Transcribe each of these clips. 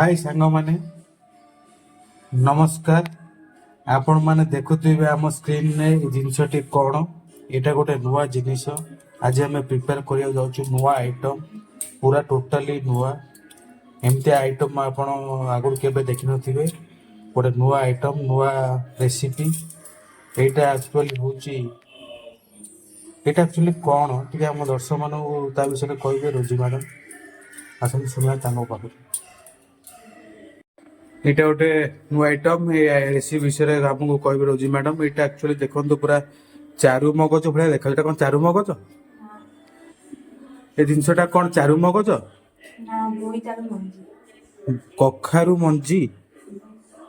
High ସାଙ୍ଗମାନେ, ନମସ୍କାର। ଆପଣମାନେ ଦେଖୁଥିବେ ଆମ ସ୍କ୍ରିନରେ ଏ ଜିନିଷଟି କ'ଣ। ଏଇଟା ଗୋଟେ ନୂଆ ଜିନିଷ। ଆଜି ଆମେ ପ୍ରିପେୟାର କରିବାକୁ ଯାଉଛୁ ନୂଆ ଆଇଟମ୍, ପୁରା ଟୋଟାଲି ନୂଆ। ଏମିତି ଆଇଟମ୍ ଆପଣ ଆଗରୁ କେବେ ଦେଖିନଥିବେ। ଗୋଟେ ନୂଆ ଆଇଟମ୍, ନୂଆ ରେସିପି। ଏଇଟା ଆକ୍ଚୁଆଲି ହେଉଛି, ଏଇଟା ଆକ୍ଚୁଆଲି କ'ଣ, ଟିକେ ଆମ ଦର୍ଶକମାନଙ୍କୁ ତା ବିଷୟରେ କହିବେ ରୋଜି ମ୍ୟାଡ଼ାମ୍। ଆସନ୍ତୁ ଶୁଣିବା ତାଙ୍କ ପାଖରୁ। ଏଇଟା ଗୋଟେ ନୂଆ ଆଇଟମ୍, ଏ ରେସିପି ବିଷୟରେ ଆମକୁ କହିବେ ରୋଜି ମ୍ୟାଡ଼ାମ୍। ଏଇଟା ଆକ୍ଚୁଆଲି ଦେଖନ୍ତୁ, ପୁରା ଚାରୁ ମଗଜ ଭଳିଆ ଦେଖାଯାଉଛି। ଏଇଟା କ'ଣ ଚାରୁ ମଗଜ? ଏ ଜିନିଷଟା କ'ଣ ଚାରୁ ମଗଜ? ନା, ବୋଇତାଳୁ ମଞ୍ଜି। କଖାରୁ ମଞ୍ଜି।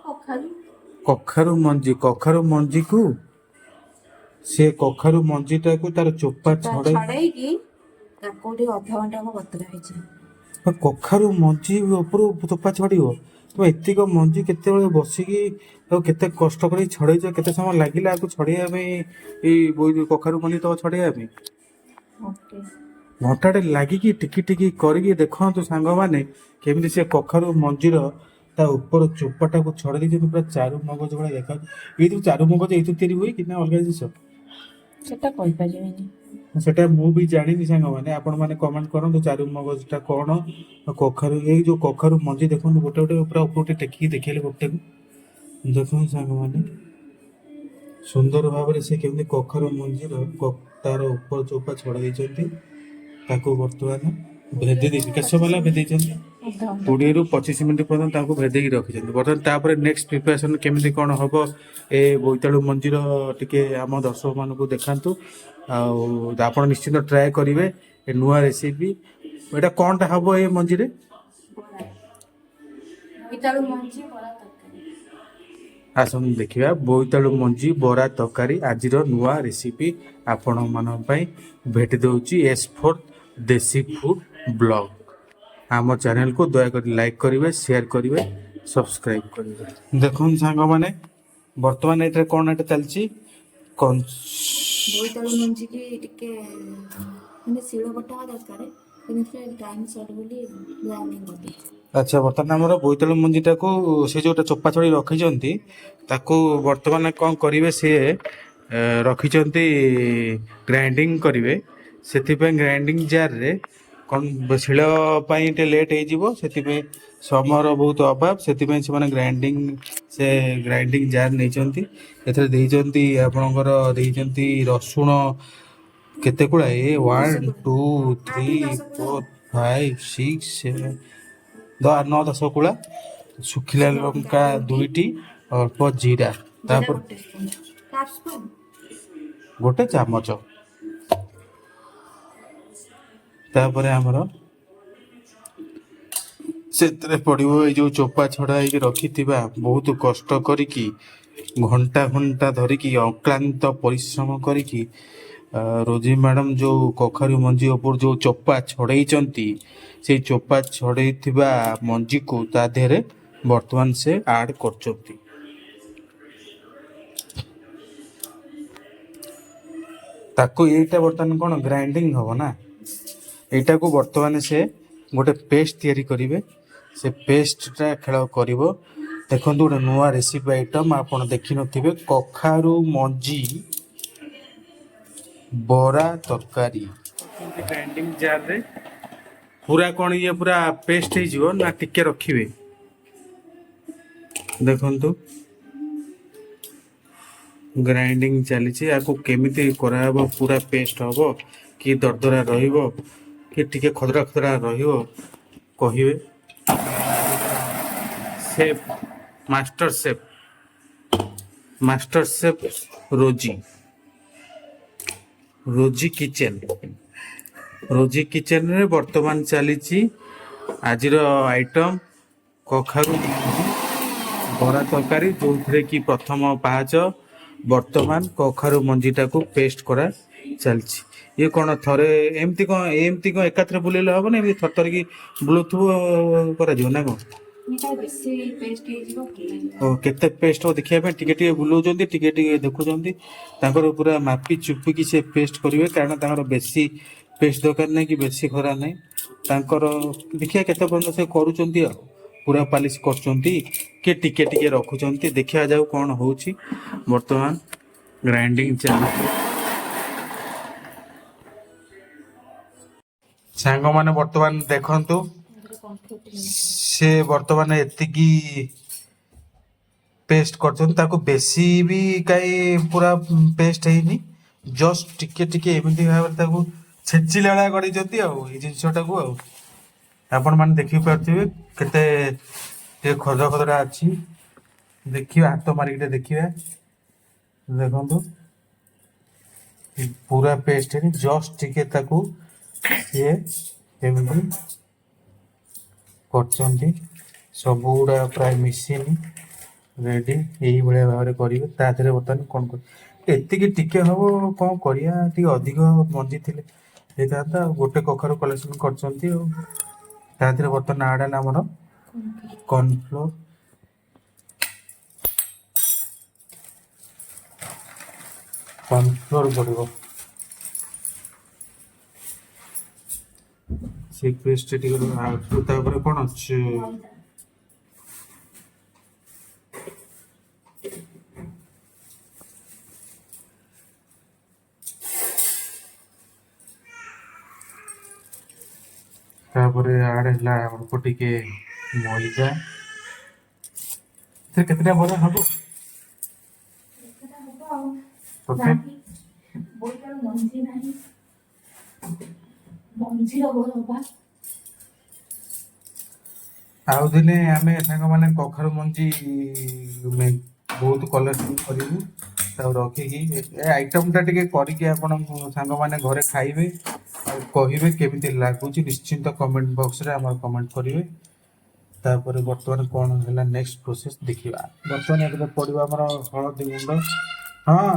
କଖାରୁ। କଖାରୁ ମଞ୍ଜି। କଖାରୁ ମଞ୍ଜିକୁ ସେ କଖାରୁ ମଞ୍ଜିଟାକୁ ତାର ଚୋପା ଛଡ଼େଇ ଛଡେଇକି ତାକୁ ଟିକେ ଅଧଘଣ୍ଟା ହବ ବତୁରା ହେଇଛି। କଖାରୁ ମଞ୍ଜି ଉପରୁ ଚୋପା ଛଡ଼ିବ? ତୁମେ ଏତିକ ମଞ୍ଜି କେତେବେଳେ ବସିକି ଆଉ କେତେ କଷ୍ଟ କରିକି ଛଡ଼େଇଛ? କେତେ ସମୟ ଲାଗିଲା ଆକୁ ଛଡ଼େଇବା ପାଇଁ? ଏଇ କଖାରୁ ମଞ୍ଜି ତକ ଛଡ଼େଇବା ପାଇଁ ଓକେ। ଘଣ୍ଟାଟେ ଲାଗିକି ଟିକି ଟିକି କରିକି, ଦେଖନ୍ତୁ ସାଙ୍ଗମାନେ, କେମିତି ସେ କଖାରୁ ମଞ୍ଜିର ତା ଉପର ଚୋପାଟାକୁ ଛଡ଼େଇ ଦେଇଛନ୍ତି। ପୁରା ଚାରୁ ମଗଜ ଭଳିଆ ଦେଖାଯାଉଛି। ଏଇଥିରୁ ଚାରୁ ମଗଜ ଏଇଥିରୁ ତିଆରି ହୁଏ କି ନା ଅଲଗା ଜିନିଷ? ସେଟା କହିପାରିବିନି। ସେଟା ମୁଁ ବି ଜାଣିନି। ସାଙ୍ଗମାନେ, ଆପଣମାନେ କମେଣ୍ଟ କରନ୍ତୁ ଚାରୁ ମଗଜଟା କ'ଣ। କଖାରୁ, ଏଇ ଯୋଉ କଖାରୁ ମଞ୍ଜି ଦେଖନ୍ତୁ, ଗୋଟେ ଗୋଟେ ପୁରା ଉପରୁ ଟିକେ ଟେକିକି ଦେଖେଇଲେ ଗୋଟେକୁ। ଦେଖନ୍ତୁ ସାଙ୍ଗମାନେ, ସୁନ୍ଦର ଭାବରେ ସେ କେମିତି କଖାରୁ ମଞ୍ଜିର ତାର ଉପର ଚୋପା ଛଡ଼େଇ ଦେଇଛନ୍ତି। ତାକୁ ବର୍ତ୍ତମାନ ଭେଦେଇ ଦେଇଛନ୍ତି। କେତେ ସମୟ ହେଲା ଭେଦେଇଛନ୍ତି? ଅଧଘଣ୍ଟା। 20ରୁ 25 ମିନିଟ୍ ପର୍ଯ୍ୟନ୍ତ ତାକୁ ଭେଦେଇକି ରଖିଛନ୍ତି। ବର୍ତ୍ତମାନ ତାପରେ ନେକ୍ସଟ ପ୍ରିପାରେସନ୍ କେମିତି କ'ଣ ହବ ଏ ବୋଇତାଳୁ ମଞ୍ଜିର, ଟିକେ ଆମ ଦର୍ଶକମାନଙ୍କୁ ଦେଖାନ୍ତୁ। ଆଉ ଆପଣ ନିଶ୍ଚିନ୍ତ ଟ୍ରାଏ କରିବେ ଏ ନୂଆ ରେସିପି। ଏଇଟା କ'ଣଟା ହବ ଏ ମଞ୍ଜିରେ? ବରା, ବୋଇତାଳୁ ମଞ୍ଜି ବରା ତରକାରୀ। ଆସନ୍ତୁ ଦେଖିବା ବୋଇତାଳୁ ମଞ୍ଜି ବରା ତରକାରୀ। ଆଜିର ନୂଆ ରେସିପି ଆପଣମାନଙ୍କ ପାଇଁ ଭେଟି ଦେଉଛି ଏସ୍ ଫୋର୍ ଦେଶୀ ଫୁଡ୍ ବ୍ଲଗ। ଆମ ଚ୍ୟାନେଲକୁ ଦୟାକରି ଲାଇକ୍ କରିବେ, ସେୟାର କରିବେ, ସବସ୍କ୍ରାଇବ୍ କରିବେ। ଦେଖନ୍ତୁ ସାଙ୍ଗମାନେ, ବର୍ତ୍ତମାନ ଏଥିରେ କ'ଣ ଏଇଟା ଚାଲିଛି? ବୋଇତାଳୁ ମଞ୍ଜିକି ଟିକେ ମାନେ ଶିଳ ବଟା ହବା ଦରକାର, କିନ୍ତୁ ଟାଇମ୍ ସର୍ଟ ବୋଲି ଗ୍ରାଇଣ୍ଡିଙ୍ଗ କରିଦେଇଛି। ଆଚ୍ଛା, ବର୍ତ୍ତମାନ ଆମର ବୋଇତାଳୁ ମଞ୍ଜିଟାକୁ ସେ ଯେଉଁଟା ଚୋପା ଛଡ଼େଇ ରଖିଛନ୍ତି, ତାକୁ ବର୍ତ୍ତମାନ କ'ଣ କରିବେ ସିଏ? ରଖିଛନ୍ତି, ଗ୍ରାଇଣ୍ଡିଙ୍ଗ କରିବେ। ସେଥିପାଇଁ ଗ୍ରାଇଣ୍ଡିଙ୍ଗ ଜାର୍ରେ କ'ଣ ଶିଳ ପାଇଁ ଟିକେ ଲେଟ୍ ହେଇଯିବ, ସେଥିପାଇଁ ସମୟର ବହୁତ ଅଭାବ। ସେଥିପାଇଁ ସେମାନେ ଗ୍ରାଇଣ୍ଡିଙ୍ଗ ଜାର୍ ନେଇଛନ୍ତି। ଏଥିରେ ଦେଇଛନ୍ତି, ଆପଣଙ୍କର ଦେଇଛନ୍ତି ରସୁଣ କେତେ କୁଳା? ଏ 1, 2, 3, 4, 5, 6, 7, 9, 10 କୁଳା। ଶୁଖିଲା ଲଙ୍କା ଦୁଇଟି, ଅଳ୍ପ ଜିରା, ଜିରା ତାପରେ ଗୋଟେ ସ୍ପୁନ୍, ହାଫ୍ ସ୍ପୁନ୍। ଗୋଟେ ଚାମଚ। ତାପରେ ଆମର ସେଥିରେ ପଡ଼ିବ ଏଇ ଯୋଉ ଚୋପା ଛଡ଼ା ହେଇକି ରଖିଥିବା, ବହୁତ କଷ୍ଟ କରିକି, ଘଣ୍ଟା ଘଣ୍ଟା ଧରିକି, ଅକ୍ଳାନ୍ତ ପରିଶ୍ରମ କରିକି ରୋଜି ମ୍ୟାଡ଼ାମ୍ ଯୋଉ କଖାରୁ ମଞ୍ଜି ଉପରୁ ଯୋଉ ଚୋପା ଛଡ଼େଇଛନ୍ତି, ସେଇ ଚୋପା ଛଡ଼େଇଥିବା ମଞ୍ଜିକୁ ତା ଦେହରେ ବର୍ତ୍ତମାନ ସେ ଆଡ଼୍ କରୁଛନ୍ତି। ତାକୁ ଏଇଟା ବର୍ତ୍ତମାନ କ'ଣ ଗ୍ରାଇଣ୍ଡିଙ୍ଗ ହବ ନା? ଏଇଟାକୁ ବର୍ତ୍ତମାନ ସେ ଗୋଟେ ପେଷ୍ଟ ତିଆରି କରିବେ। ସେ ପେଷ୍ଟଟା ଖେଳ କରିବ। ଦେଖନ୍ତୁ, ଗୋଟେ ନୂଆ ରେସିପି ଆଇଟମ୍ ଆପଣ ଦେଖିନଥିବେ, କଖାରୁ ମଞ୍ଜି ବରା ତରକାରୀ। ଗ୍ରାଇଣ୍ଡିଙ୍ଗ ଜାର୍ରେ ପୁରା କ'ଣ ଇଏ ପୁରା ପେଷ୍ଟ ହେଇଯିବ ନା ଟିକେ ରଖିବେ? ଦେଖନ୍ତୁ, ଗ୍ରାଇଣ୍ଡିଙ୍ଗ ଚାଲିଛି। ଆକୁ କେମିତି କରାହେବ? ପୁରା ପେଷ୍ଟ ହବ କି ଦରଦରା ରହିବ କି ଟିକେ ଖଦରା ଖଦରା ରହିବ, କହିବେ chef, master chef, master chef Roji, Roji kitchen. ରୋଜି କିଚେନରେ ବର୍ତ୍ତମାନ ଚାଲିଛି ଆଜିର ଆଇଟମ୍ କଖାରୁ ମଞ୍ଜି ବରା ତରକାରୀ, ଯୋଉଥିରେ କି ପ୍ରଥମ ପାହାଚ ବର୍ତ୍ତମାନ କଖାରୁ ମଞ୍ଜିଟାକୁ ପେଷ୍ଟ କରା ଚାଲିଛି। ଇଏ କ'ଣ ଥରେ ଏମିତି କ'ଣ ଏକାଥରେ ବୁଲେଇଲେ ହବ ନା ଏମିତି ଥର ଥରକି ବୁଲଉଥିବ କରାଯିବ ନା କ'ଣ? ଏଇଟା ବେଶୀ ପେଷ୍ଟ ହେଇଯିବ, ଭଲ ଲାଗିବ। ଓ, କେତେ ପେଷ୍ଟ ହବ ଦେଖିବା ପାଇଁ ଟିକେ ଟିକେ ବୁଲଉଛନ୍ତି, ଟିକେ ଟିକେ ଦେଖୁଛନ୍ତି। ତାଙ୍କର ପୁରା ମାପି ଚୁପିକି ସେ ପେଷ୍ଟ କରିବେ, କାରଣ ତାଙ୍କର ବେଶୀ ପେଷ୍ଟ ଦରକାର ନାହିଁ କି ବେଶୀ ଖରା ନାହିଁ ତାଙ୍କର। ଦେଖିବା କେତେ ପର୍ଯ୍ୟନ୍ତ ସେ କରୁଛନ୍ତି। ଆଉ ପୁରା ପାଲିସ କରୁଛନ୍ତି, କିଏ ଟିକେ ଟିକେ ରଖୁଛନ୍ତି। ଦେଖିବା ଯାଉ କ'ଣ ହେଉଛି। ବର୍ତ୍ତମାନ ଗ୍ରାଇଣ୍ଡିଙ୍ଗ ଚାଲିଛି। ସାଙ୍ଗମାନେ, ବର୍ତ୍ତମାନ ଦେଖନ୍ତୁ, ସେ ବର୍ତ୍ତମାନ ଏତିକି ପେଷ୍ଟ କରିଛନ୍ତି। ତାକୁ ବେଶୀ ବି କାଇଁ ପୁରା ପେଷ୍ଟ ହେଇନି, ଜଷ୍ଟ ଟିକେ ଟିକେ ଏମିତି ଭାବରେ ତାକୁ ଛେଚିଲା ଭଳିଆ କରିଛନ୍ତି ଆଉ ଏଇ ଜିନିଷଟାକୁ। ଆଉ ଆପଣମାନେ ଦେଖିପାରୁଥିବେ କେତେ ଟିକେ ଖଦଡ଼ା ଖଦଡ଼ା ଅଛି। ଦେଖିବା, ହାତ ମାରିକି ଟିକେ ଦେଖିବା। ଦେଖନ୍ତୁ, ପୁରା ପେଷ୍ଟ ହେଇନି, ଜଷ୍ଟ ଟିକେ ତାକୁ ସିଏ ଏମିତି କରିଛନ୍ତି। ସବୁଗୁଡ଼ା ପ୍ରାୟ ମିଶିନି। ରେଡି, ଏଇଭଳିଆ ଭାବରେ କରିବେ। ତା ଦେହରେ ବର୍ତ୍ତମାନ କ'ଣ କରିବେ? ଏତିକି ଟିକେ ହବ, କ'ଣ କରିବା? ଟିକେ ଅଧିକ ମଞ୍ଜି ଥିଲେ ହେଇଥାନ୍ତା। ଆଉ ଗୋଟେ କଖାରୁ କଲେକ୍ସନ କରିଛନ୍ତି। ଆଉ ତା ଦେହରେ ବର୍ତ୍ତମାନ ଆଡ୍ ହେଲା ଆମର କର୍ନଫ୍ଲୋର। କର୍ନଫ୍ଲୋର ପଡ଼ିବ। ସେ ପେଷ୍ଟ ଟିକେ ଆଉ ତାପରେ କ'ଣ ଅଛି? ତାପରେ ଆଡ୍ ହେଲା ଅଳ୍ପ ଟିକେ ମଇଦା। ଏଥିରେ କେତେଟା ବରା ହବ ତଥାପି? ବୋଇତାଳୁ ମଞ୍ଜି ନାହିଁ, ମଞ୍ଜିର ବର ଅଭାବ। ଆଉ ଦିନେ ଆମେ ସାଙ୍ଗମାନେ କଖାରୁ ମଞ୍ଜି ବହୁତ କଲେକ୍ସନ କରିବୁ, ତାକୁ ରଖିକି ଏ ଆଇଟମଟା ଟିକେ କରିକି ଆପଣ ସାଙ୍ଗମାନେ ଘରେ ଖାଇବେ ଆଉ କହିବେ କେମିତି ଲାଗୁଛି। ନିଶ୍ଚିନ୍ତ କମେଣ୍ଟ ବକ୍ସରେ ଆମର କମେଣ୍ଟ କରିବେ। ତାପରେ ବର୍ତ୍ତମାନ କ'ଣ ହେଲା ନେକ୍ସଟ ପ୍ରୋସେସ ଦେଖିବା। ବର୍ତ୍ତମାନ ଏଥିରେ ପଡ଼ିବ ଆମର ହଳଦୀ ଗୁଣ୍ଡ। ହଁ,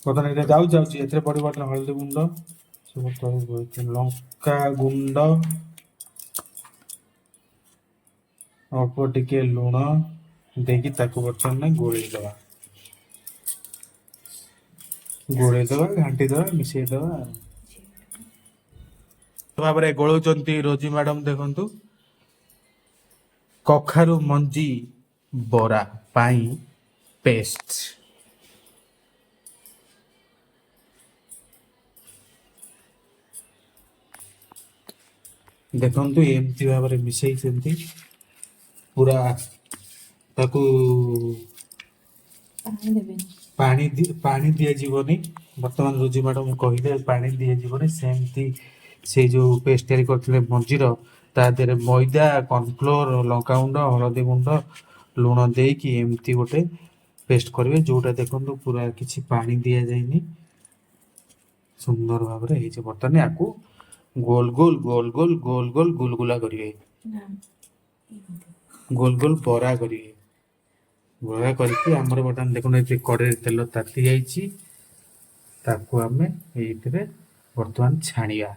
ବର୍ତ୍ତମାନ ଏଇଟା ଯାଉଛି ଯାଉଛି। ଏଥିରେ ପଡ଼ିବ ବର୍ତ୍ତମାନ ହଳଦୀ ଗୁଣ୍ଡ, ସବୁ ଲଙ୍କା ଗୁଣ୍ଡ, ଅଳ୍ପ ଟିକେ ଲୁଣ ଦେଇକି ତାକୁ ବର୍ତ୍ତମାନ ଗୋଳେଇ ଦେବା, ଗୋଳେଇ ଦେବା, ଘାଣ୍ଟି ଦେବା, ମିଶେଇ ଦେବା ଭାବରେ ଗୋଳଉଛନ୍ତି ରୋଜି ମ୍ୟାଡମ। ଦେଖନ୍ତୁ, କଖାରୁ ମଞ୍ଜି ବରା ପାଇଁ ପେଷ୍ଟ। ଦେଖନ୍ତୁ, ଏମିତି ଭାବରେ ମିଶେଇଛନ୍ତି ପୁରା ତାକୁ। ପାଣି ଦେବେନି। ପାଣି ଦିଆଯିବନି। ବର୍ତ୍ତମାନ ରୋଜି ମ୍ୟାଡମ କହିଲେ ପାଣି ଦିଆଯିବନି। ସେମିତି ସେଇ ଯୋଉ ପେଷ୍ଟ ତିଆରି କରିଥିଲେ ମଞ୍ଜିର, ତା ଦେହରେ ମଇଦା, କର୍ନଫ୍ଲୋର, ଲଙ୍କାଗୁଣ୍ଡ, ହଳଦୀ ଗୁଣ୍ଡ, ଲୁଣ ଦେଇକି ଏମିତି ଗୋଟେ ପେଷ୍ଟ କରିବେ, ଯୋଉଟା ଦେଖନ୍ତୁ ପୁରା କିଛି ପାଣି ଦିଆଯାଇନି, ସୁନ୍ଦର ଭାବରେ ହେଇଛି। ବର୍ତ୍ତମାନ ୟାକୁ ଗୋଲ ଗୋଲ ଗୋଲ ଗୋଲ ଗୋଲ ଗୋଲ ଗୁଲଗୁଲା କରିବେ। ନା, ଏମିତି। ଗୋଲ ଗୋଲ ବରା କରିବେ। ବରା କରିକି ଆମର ବର୍ତ୍ତମାନ ଦେଖନ୍ତୁ, ଏଠି କଡ଼େଇରେ ତେଲ ତାତି ଯାଇଛି। ତାକୁ ଆମେ ଏଇଥିରେ ବର୍ତ୍ତମାନ ଛାଣିବା।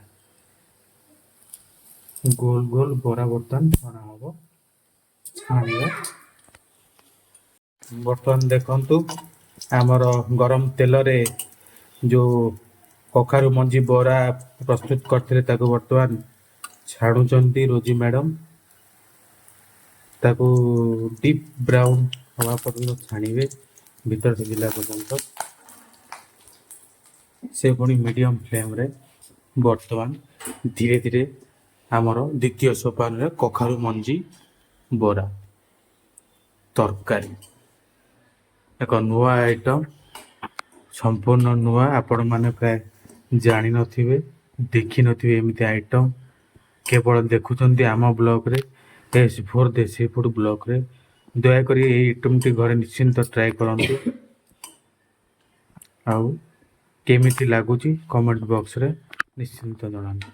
ଗୋଲ ଗୋଲ ବରା ବର୍ତ୍ତମାନ ଛଣା ହବ, ଛାଣିବା। ବର୍ତ୍ତମାନ ଦେଖନ୍ତୁ, ଆମର ଗରମ ତେଲରେ ଯୋଉ କଖାରୁ ମଞ୍ଜି ବରା ପ୍ରସ୍ତୁତ କରିଥିଲେ, ତାକୁ ବର୍ତ୍ତମାନ ଛାଣୁଛନ୍ତି ରୋଜି ମ୍ୟାଡମ। ତାକୁ ଡିପ୍ ବ୍ରାଉନ୍ ହବା ପର୍ଯ୍ୟନ୍ତ ଛାଣିବେ, ଭିତର ସିଝିଲା ପର୍ଯ୍ୟନ୍ତ। ସେ ପୁଣି ମିଡ଼ିୟମ୍ ଫ୍ଲେମ୍ରେ। ବର୍ତ୍ତମାନ ଧୀରେ ଧୀରେ ଆମର ଦ୍ୱିତୀୟ ସୋପାନରେ କଖାରୁ ମଞ୍ଜି ବରା ତରକାରୀ, ଏକ ନୂଆ ଆଇଟମ୍, ସମ୍ପୂର୍ଣ୍ଣ ନୂଆ। ଆପଣମାନେ ପ୍ରାୟ ଜାଣିନଥିବେ, ଦେଖିନଥିବେ ଏମିତି ଆଇଟମ୍। କେବଳ ଦେଖୁଛନ୍ତି ଆମ ବ୍ଲଗ୍ରେ, ଏସ୍ 4 ଦେଶୀ ଫୁଡ୍ ବ୍ଲଗ୍ରେ। ଦୟାକରି ଏଇ ଆଇଟମ୍ଟି ଘରେ ନିଶ୍ଚିନ୍ତ ଟ୍ରାଏ କରନ୍ତୁ ଆଉ କେମିତି ଲାଗୁଛି କମେଣ୍ଟ ବକ୍ସରେ ନିଶ୍ଚିନ୍ତ ଜଣାନ୍ତୁ।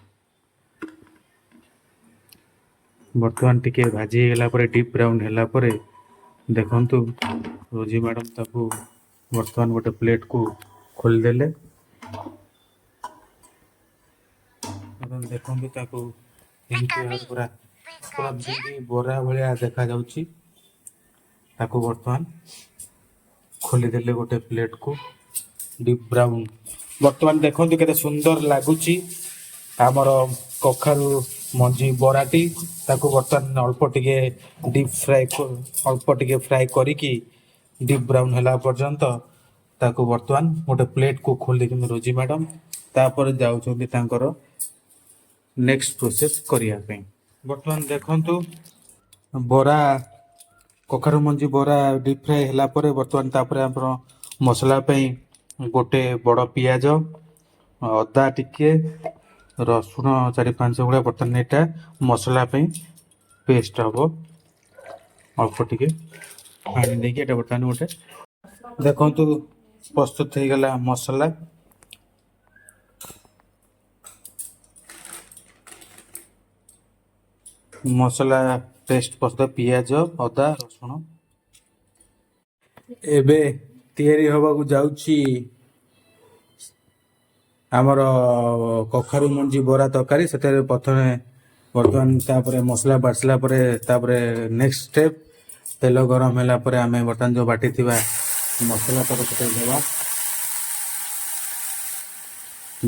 ବର୍ତ୍ତମାନ ଟିକେ ଭାଜି ହେଇଗଲା ପରେ, ଡିପ୍ ବ୍ରାଉନ୍ ହେଲା ପରେ, ଦେଖନ୍ତୁ ରୋଜି ମ୍ୟାଡ଼ାମ୍ ତାକୁ ବର୍ତ୍ତମାନ ଗୋଟେ ପ୍ଲେଟ୍କୁ ଖୋଲିଦେଲେ। ବର୍ତ୍ତମାନ ଦେଖନ୍ତୁ, ତାକୁ ଏମିତି ଭାବରେ ପୁରା ପୁରା ଯେମିତି ବରା ଭଳିଆ ଦେଖାଯାଉଛି। ତାକୁ ବର୍ତ୍ତମାନ ଖୋଲିଦେଲେ ଗୋଟେ ପ୍ଲେଟ୍କୁ, ଡିପ୍ ବ୍ରାଉନ୍। ବର୍ତ୍ତମାନ ଦେଖନ୍ତୁ କେତେ ସୁନ୍ଦର ଲାଗୁଛି ଆମର କଖାରୁ ମଞ୍ଜି ବରାଟି, ତାକୁ ବର୍ତ୍ତମାନ ଅଳ୍ପ ଟିକେ ଡିପ୍ ଫ୍ରାଏ, ଅଳ୍ପ ଟିକେ ଫ୍ରାଏ କରିକି ଡିପ୍ ବ୍ରାଉନ୍ ହେଲା ପର୍ଯ୍ୟନ୍ତ ତାକୁ ବର୍ତ୍ତମାନ ଗୋଟେ ପ୍ଲେଟ୍କୁ ଖୋଲି ଦେଇଛନ୍ତି ରୋଜି ମ୍ୟାଡ଼ାମ୍। ତାପରେ ଯାଉଛନ୍ତି ତାଙ୍କର ନେକ୍ସଟ ପ୍ରୋସେସ୍ କରିବା ପାଇଁ। ବର୍ତ୍ତମାନ ଦେଖନ୍ତୁ, ବରା, କଖାରୁ ମଞ୍ଜି ବରା ଡିପ୍ ଫ୍ରାଏ ହେଲା ପରେ ବର୍ତ୍ତମାନ ତାପରେ ଆମର ମସଲା ପାଇଁ ଗୋଟେ ବଡ଼ ପିଆଜ, ଅଦା ଟିକେ, ରସୁଣ 4-5 ଗୁଳା। ବର୍ତ୍ତମାନ ଏଇଟା ମସଲା ପାଇଁ ପେଷ୍ଟ ହେବ। ଅଳ୍ପ ଟିକେ ପାଣି ଦେଇକି ଏଇଟା ବର୍ତ୍ତମାନ ଗୋଟେ ଦେଖନ୍ତୁ ପ୍ରସ୍ତୁତ ହେଇଗଲା ମସଲା। ମସଲା ପେଷ୍ଟ ପ୍ରସ୍ତୁତ, ପିଆଜ, ଅଦା, ରସୁଣ। ଏବେ ତିଆରି ହେବାକୁ ଯାଉଛି ଆମର କଖାରୁ ମଞ୍ଜି ବରା ତରକାରୀ। ସେଥିରେ ପ୍ରଥମେ ବର୍ତ୍ତମାନ ତାପରେ ମସଲା ବାଟିଲା ପରେ ତାପରେ ନେକ୍ସଟ ଷ୍ଟେପ୍, ତେଲ ଗରମ ହେଲା ପରେ ଆମେ ବର୍ତ୍ତମାନ ଯେଉଁ ବାଟିଥିବା ମସଲା ତାକୁ ସେଥିରେ ଦେବା।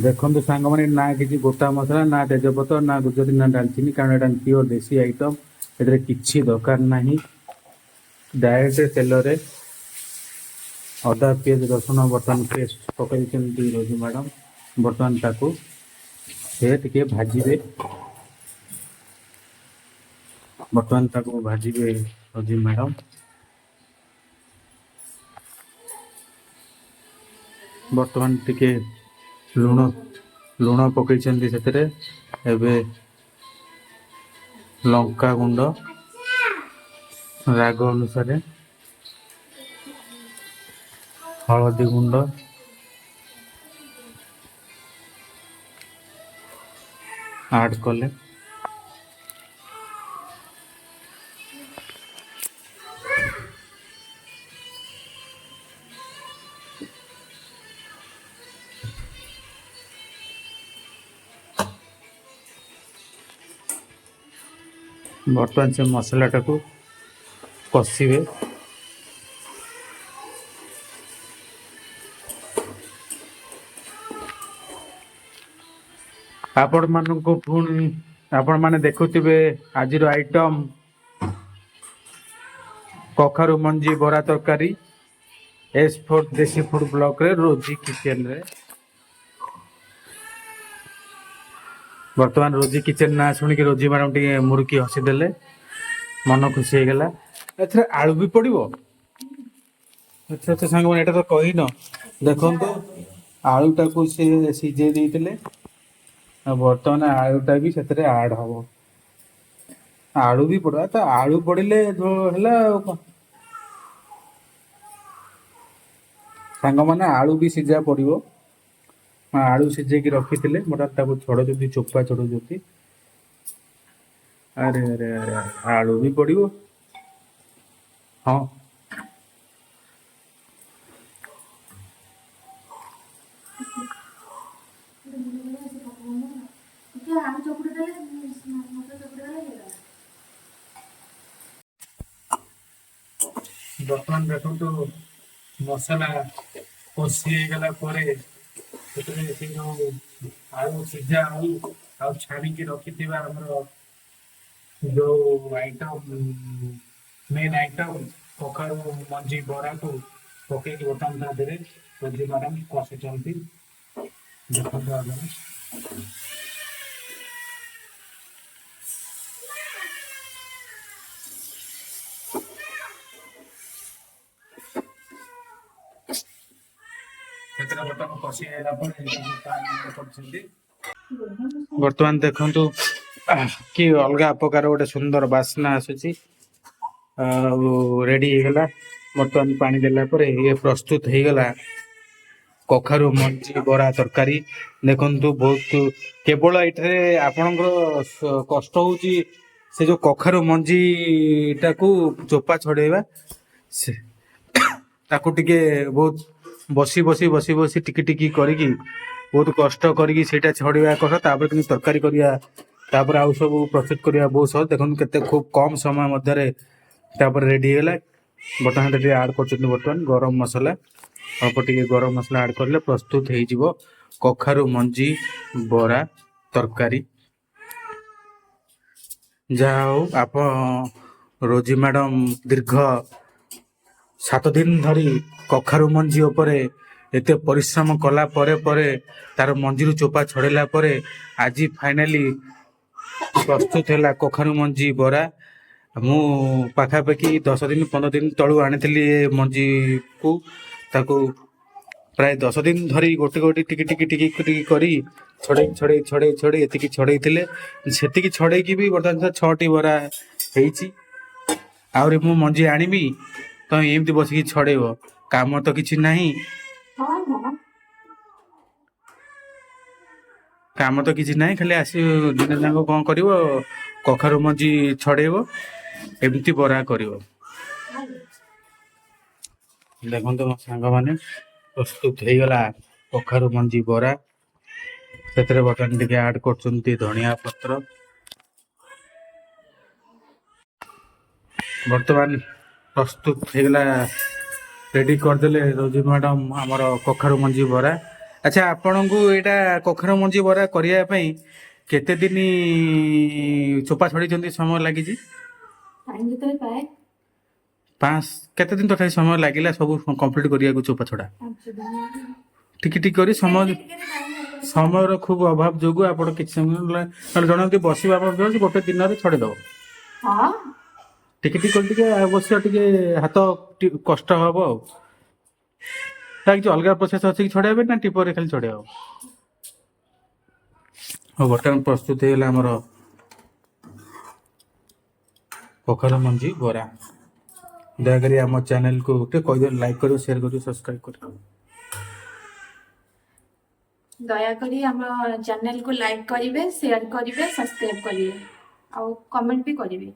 ଦେଖନ୍ତୁ ସାଙ୍ଗମାନେ, ନା କିଛି ଗୋଟା ମସଲା, ନା ତେଜପତ୍ର, ନା ଗୁଜୁରାତି, ନା ଡାଲଚିନି, କାରଣ ଏଇଟା ପିଓର ଦେଶୀ ଆଇଟମ୍। ଏଥିରେ କିଛି ଦରକାର ନାହିଁ। ଡାଇରେକ୍ଟ ତେଲରେ ଅଦା, ପିଆଜ, ରସୁଣ ବର୍ତ୍ତମାନ ପେଷ୍ଟ ପକାଇ ଦେଇଛନ୍ତି ରୋଜି ମ୍ୟାଡ଼ାମ୍। ବର୍ତ୍ତମାନ ତାକୁ ସେ ଟିକେ ଭାଜିବେ। ବର୍ତ୍ତମାନ ତାକୁ ଭାଜିବେ ରୋଜି ମ୍ୟାଡ଼ାମ୍। ବର୍ତ୍ତମାନ ଟିକେ ଲୁଣ ପକେଇଛନ୍ତି ସେଥିରେ। ଏବେ ଲଙ୍କା ଗୁଣ୍ଡ ରାଗ ଅନୁସାରେ, ହଳଦୀ ଗୁଣ୍ଡ, ଆଡ୍ କଲେ। ବର୍ତ୍ତମାନ ସେ ମସଲାଟାକୁ କଷିବେ। ଆପଣମାନଙ୍କୁ ପୁଣି ଆପଣମାନେ ଦେଖୁଥିବେ ଆଜିର ଆଇଟମ୍ କଖାରୁ ମଞ୍ଜି ବରା ତରକାରୀ, ଏସ୍ 4 ଦେଶୀ ଫୁଡ୍ ବ୍ଲକରେ, ରୋଜି କିଚେନରେ। ବର୍ତ୍ତମାନ ରୋଜି କିଚେନ ନାଁ ଶୁଣିକି ରୋଜି ମ୍ୟାଡ଼ାମ ଟିକେ ମୁରୁକି ହସିଦେଲେ, ମନ ଖୁସି ହେଇଗଲା। ଏଥିରେ ଆଳୁ ବି ପଡ଼ିବ? ଆଚ୍ଛା ଆଚ୍ଛା ସାଙ୍ଗମାନେ, ଏଇଟା ତ କହିନ। ଦେଖନ୍ତୁ, ଆଳୁଟାକୁ ସେ ସିଝେଇ ଦେଇଥିଲେ ଆଉ ବର୍ତ୍ତମାନ ଆଳୁଟା ବି ସେଥିରେ ଆଡ୍ ହବ। ଆଳୁ ବି ପଡ଼ିବ ତ? ଆଳୁ ପଡ଼ିଲେ ହେଲା ଆଉ କଣ। ସାଙ୍ଗମାନେ, ଆଳୁ ବି ସିଝା ପଡ଼ିବ। ଆଳୁ ସିଝେଇକି ରଖିଥିଲେ, ବର୍ତ୍ତମାନ ତାକୁ ଛଡ଼ଉଛନ୍ତି, ଚୋପା ଛଡ଼ଉଛନ୍ତି। ଆରେ ଆରେ ଆରେ ଆରେ, ଆଳୁ ବି ପଡ଼ିବ? ହଁ। ଟିକେ ଆଳୁ ଚକୁଟି ଦେଲେ, ମସଲା ଚକୁଟି ଦେଲେ ହେଇଗଲା। ବର୍ତ୍ତମାନ ଦେଖନ୍ତୁ, ମସଲା କଷି ହେଇଗଲା ପରେ ସେଥିରେ ସେ ଯୋଉ ଆଳୁ, ସିଝା ଆଳୁ ଆଉ ଛାଣିକି ରଖିଥିବା ଆମର ଯୋଉ ଆଇଟମ୍, ମେନ୍ ଆଇଟମ୍ କଖାରୁ ମଞ୍ଜି ବରାକୁ ପକେଇକି ବର୍ତ୍ତମାନ ତା ଦେହରେ ରୋଜି ମ୍ୟାଡ଼ାମ କଷୁଛନ୍ତି। ଦେଖନ୍ତୁ ଆପଣ। ସେଥିରେ ବର୍ତ୍ତମାନ କଷି ହେଲା ପରେ ପାଣି କରୁଛନ୍ତି। ବର୍ତ୍ତମାନ ଦେଖନ୍ତୁ, କି ଅଲଗା ପ୍ରକାର ଗୋଟେ ସୁନ୍ଦର ବାସ୍ନା ଆସୁଛି ଆଉ ରେଡି ହେଇଗଲା। ବର୍ତ୍ତମାନ ପାଣି ଦେଲା ପରେ ଇଏ ପ୍ରସ୍ତୁତ ହେଇଗଲା କଖାରୁ ମଞ୍ଜି ବରା ତରକାରୀ। ଦେଖନ୍ତୁ, ବହୁତ କେବଳ ଏଇଠାରେ ଆପଣଙ୍କର କଷ୍ଟ ହଉଛି ସେ ଯୋଉ କଖାରୁ ମଞ୍ଜିଟାକୁ ଚୋପା ଛଡେଇବା। ସେ ତାକୁ ଟିକେ ବହୁତ ବସି ବସି ବସି ବସି ଟିକେ ଟିକେ କରିକି ବହୁତ କଷ୍ଟ କରିକି ସେଇଟା ଛଡେଇବା କଷ୍ଟ। ତାପରେ କିନ୍ତୁ ତରକାରୀ କରିବା, ତାପରେ ଆଉ ସବୁ ପ୍ରସ୍ତୁତ କରିବା ବହୁତ ସହଜ। ଦେଖନ୍ତୁ, କେତେ ଖୁବ କମ ସମୟ ମଧ୍ୟରେ ତାପରେ ରେଡି ହେଇଗଲା। ବର୍ତ୍ତମାନ ଟିକେ ଆଡ୍ କରୁଛନ୍ତି ବର୍ତ୍ତମାନ ଗରମ ମସଲା। ଅଳ୍ପ ଟିକେ ଗରମ ମସଲା ଆଡ୍ କଲେ ପ୍ରସ୍ତୁତ ହେଇଯିବ କଖାରୁ ମଞ୍ଜି ବରା ତରକାରୀ। ଯାହା ହଉ, ଆପଣ ରୋଜି ମ୍ୟାଡ଼ମ୍ ଦୀର୍ଘ 7 ଦିନ ଧରି କଖାରୁ ମଞ୍ଜି ଉପରେ ଏତେ ପରିଶ୍ରମ କଲା ପରେ ପରେ, ତାର ମଞ୍ଜିରୁ ଚୋପା ଛଡ଼େଇଲା ପରେ ଆଜି ଫାଇନାଲି ପ୍ରସ୍ତୁତ ହେଲା କଖାରୁ ମଞ୍ଜି ବରା। ମୁଁ ପାଖାପାଖି 10 ଦିନ 15 ଦିନ ତଳୁ ଆଣିଥିଲି ଏ ମଞ୍ଜିକୁ। ତାକୁ ପ୍ରାୟ 10 ଦିନ ଧରି ଗୋଟେ ଗୋଟେ, ଟିକେ ଟିକେ ଟିକେ ଟିକେ କରି ଛଡ଼େଇ ଛଡ଼େଇ ଛଡ଼େଇ ଛଡ଼େଇ ଏତିକି ଛଡ଼େଇଥିଲେ। ସେତିକି ଛଡ଼େଇକି ବି ବର୍ତ୍ତମାନ ସୁଦ୍ଧା ଛଅଟି ବରା ହେଇଛି। ଆହୁରି ମୁଁ ମଞ୍ଜି ଆଣିବି, ତମେ ଏମିତି ବସିକି ଛଡ଼େଇବ, କାମ ତ କିଛି ନାହିଁ। ହଁ ହଁ। କାମ ତ କିଛି ନାହିଁ, ଖାଲି ଆସି ଦିନ ଯାକ କ'ଣ କରିବ? କଖାରୁ ମଞ୍ଜି ଛଡ଼େଇବ, ଏମିତି ବରା କରିବ। ଦେଖନ୍ତୁ ମୋ ସାଙ୍ଗମାନେ, ପ୍ରସ୍ତୁତ ହେଇଗଲା କଖାରୁ ମଞ୍ଜି ବରା। ସେଥିରେ ବର୍ତ୍ତମାନ ଟିକେ ଆଡ୍ କରୁଛନ୍ତି ଧନିଆ ପତ୍ର। ବର୍ତ୍ତମାନ ପ୍ରସ୍ତୁତ ହେଇଗଲା, ରେଡି କରିଦେଲେ ରୋଜି ମ୍ୟାଡ଼ାମ ଆମର କଖାରୁ ମଞ୍ଜି ବରା। ଆଚ୍ଛା, ଆପଣଙ୍କୁ ଏଇଟା କଖାରୁ ମଞ୍ଜି ବରା କରିବା ପାଇଁ କେତେ ଦିନ ଚୋପା ଛଡ଼େଇଛନ୍ତି, ସମୟ ଲାଗିଛି? ଟାଇମ୍ ଯେତେବେଳେ ପାଏ। ପାଞ୍ଚ କେତେ ଦିନ ତଥାପି ସମୟ ଲାଗିଲା ସବୁ କମ୍ପ୍ଲିଟ୍ କରିବାକୁ ଚୋପା ଛଡ଼ା? 5 ଦିନ। ଟିକେ ଟିକେ କରି ସମୟ ଟିକେ ଟିକେ ଟାଇମ୍ ବାହାର କରି। ସମୟର ଖୁବ୍ ଅଭାବ ଯୋଗୁଁ ଆପଣ କିଛି ସମୟ, ନହେଲେ ଜଣେ ଯଦି ବସିବ ଆପଣ ଗୋଟେ ଦିନରେ ଛଡ଼େଇଦେବ। ହଁ। ଟିକେ ଟିକେ କରି ଟିକେ ଅବଶ୍ୟ ଟିକେ ହାତ କଷ୍ଟ ହବ। ଆଉ ତା କିଛି ଅଲଗା ପ୍ରୋସେସ୍ ଅଛି କି ଛଡ଼େଇବା ପାଇଁ, ନା ଟିପରେ ଖାଲି ଛଡ଼େଇ ହବ? ହଉ, ବର୍ତ୍ତମାନ ପ୍ରସ୍ତୁତ ହେଇଗଲା ଆମର କଖାରୁ ମଞ୍ଜି ବରା। ଦୟାକରି ଆମ ଚ୍ୟାନେଲକୁ ଟିକେ କହିଦିଅ, ଲାଇକ୍ କରିବ, ସେୟାର କରିବ, ସବସ୍କ୍ରାଇବ୍ କରିବ। ଦୟାକରି ଆମ ଚ୍ୟାନେଲକୁ ଲାଇକ୍ କରିବେ, ସେୟାର କରିବେ, ସବସ୍କ୍ରାଇବ କରିବେ ଆଉ କମେଣ୍ଟ ବି କରିବେ।